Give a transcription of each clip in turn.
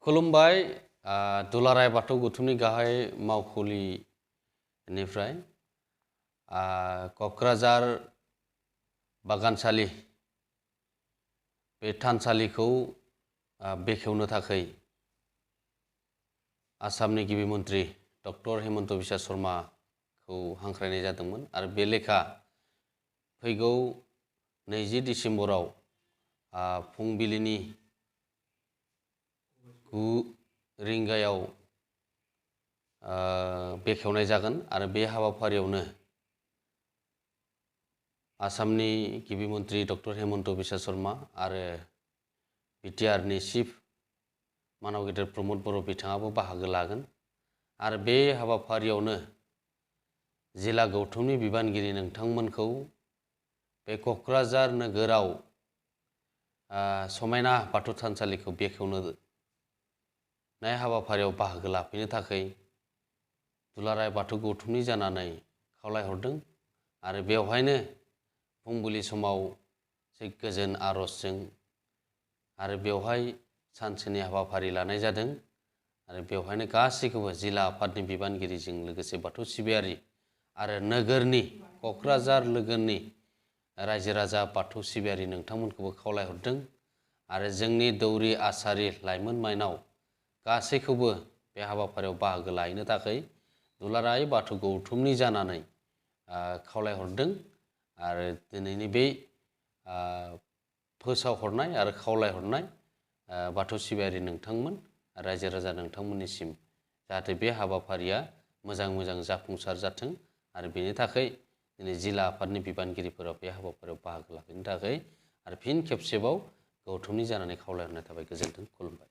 खुलुमबाय दुलाराय बाथौ गौथुमनि गाहाय मावखुलिनिफ्राय क'क्राझार बागानसालि बे थानसालिखौ बेखेवनो थाखाय आसामनि गिबि मन्त्रि डक्टर हेमन्त बिश्व शर्माखौ हांख्रायनाय जादोंमोन आरो बे लेखा फैगौ 20 डिसेम्बराव फुंबिलिनि 9 रिंगायाव बेखेवनाय जागोन आरो बे हाबाफारियावनो आसामनि गिबि मन्त्रि डक्टर हेमन्त बिश्व शर्मा आरो बिटिआरनि चिफ मानव गेदेर प्रमद बर' बिथाङाबो बाहागो लागोन आरो बे हाबाफारियावनो जिल्ला गौथुमनि बिबानगिरि नोंथांमोनखौ बे क'क्राझार नोगोराव समायना बाथौ थानसालिखौ बेखेवनाय हाबाफारियाव बाहागो लाफैनो थाखाय दुलाराय बाथौ गौथुमनि जानानै खावलायहरदों आरो बेवहायनो फुंबिलि समाव गोजोन आर'जजों आरो बेवहाय सानसेनि हाबाफारि लानाय जादों आरो बेवहायनो गासैखौबो जिल्ला आफादनि बिबानगिरिजों लोगोसे बाथौ सिबियारि आरो नोगोरनि क'क्राझार नोगोरनि रायजो राजा बाथौ सिबियारि नोंथांमोनखौबो खावलायहरदों आरो जोंनि दौरि आसारि लाइमोन माइनाव गासैखौबो बे हाबाफारियाव बाहागो लाहैनो थाखाय दुलाराय बाथौ गौथुमनि जानानै खावलायहरदों आरो दिनैनि बे फोसावहरनाय आरो खावलायहरनाय बाथौ सिबियारि नोंथांमोन रायजो राजा नोंथांमोननिसिम जाहाथे बे हाबाफारिया मोजां जाफुंसार जाथों आरो बेनि थाखाय दिनै जिल्ला आफादनि बिबानगिरिफोरा बे हाबाफारियाव बाहागो लाफैनो थाखाय आरो फिन खेबसेबाव गौथुमनि जानानै खावलायहरनाय थाबाय। गोजोन्थों। खुलुमबाय।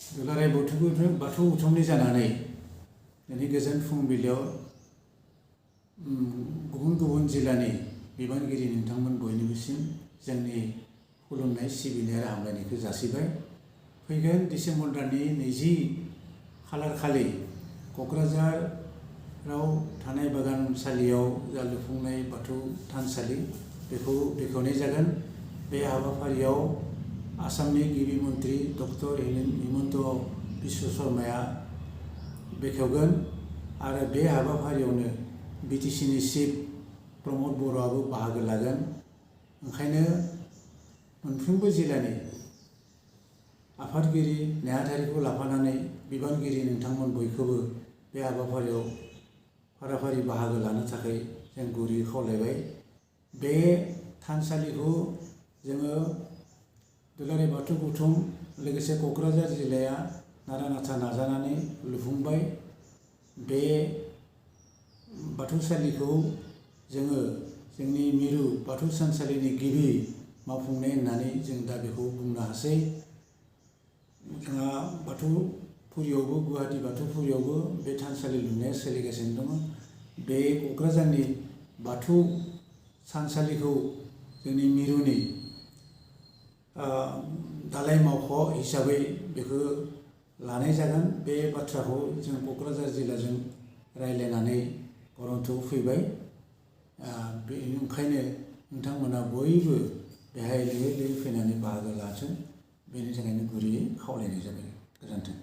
दुलाराय बाथौ गौथुमनि जानानै दिनै गोजोन फुंबिलियाव गुबुन जिल्लानि बिबानगिरि नोंथांमोन बयनिबोसिम जोंनि खुलुमनाय सिबिनाय आरो हामलायनायखौ जासिबाय। फैगोन डिसेम्बर दाननि 20 खालार खालि क'क्राझाराव थानाय बागानसालियाव जा लुफुंनाय बाथौ थानसालि बेखौ बेखेवनाय जागोन। बे हाबाफारियाव आसामनि गिबि मन्त्रि डक्टर हेमन्त बिश्व शर्माया बेखेवगोन आरो बे हाबाफारियावनो बिटिसिनि चिफ प्रमद बर'आबो बाहागो लागोन। ओंखायनो मोनफ्रोमबो जिल्लानि आफादगिरि नेहाथारिखौ लाफानानै बिबानगिरि नोंथांमोन बयखौबो बे हाबाफारियाव फाराफारि बाहागो लानो थाखाय जों गुरै खावलायबाय। बे थानसालिखौ जोङो दुलाराय बाथौ गौथुम लोगोसे क'क्राझार जिल्लाया नारा नाथा नाजानानै लुफुंबाय। बे बाथौसालिखौ जोङो जोंनि मिरु बाथौ थानसालिनि गिबि मावफुंनाय होननानै जों दा बेखौ बुंनो हासै। जोंहा बाथौफुरियावबो गुवाहाटी बाथौफुरियावबो बे थानसालि लुनाया सोलिगासिनो दङ। बे क'क्राझारनि बाथौ थानसालिखौ जोंनि मिरुनि दालाय मावख' हिसाबै बेखौ लानाय जागोन। बे बाथ्राखौ जों क'क्राझार जिल्लाजों रायज्लायनानै गरन्थ'आव फैबाय। ओंखायनो नोंथांमोना बयबो बेहाय लोगो फैनानै बाहागो लाथों, बेनि थाखायनो गुरैयै खावलायनाय जाबाय। गोजोन्थों।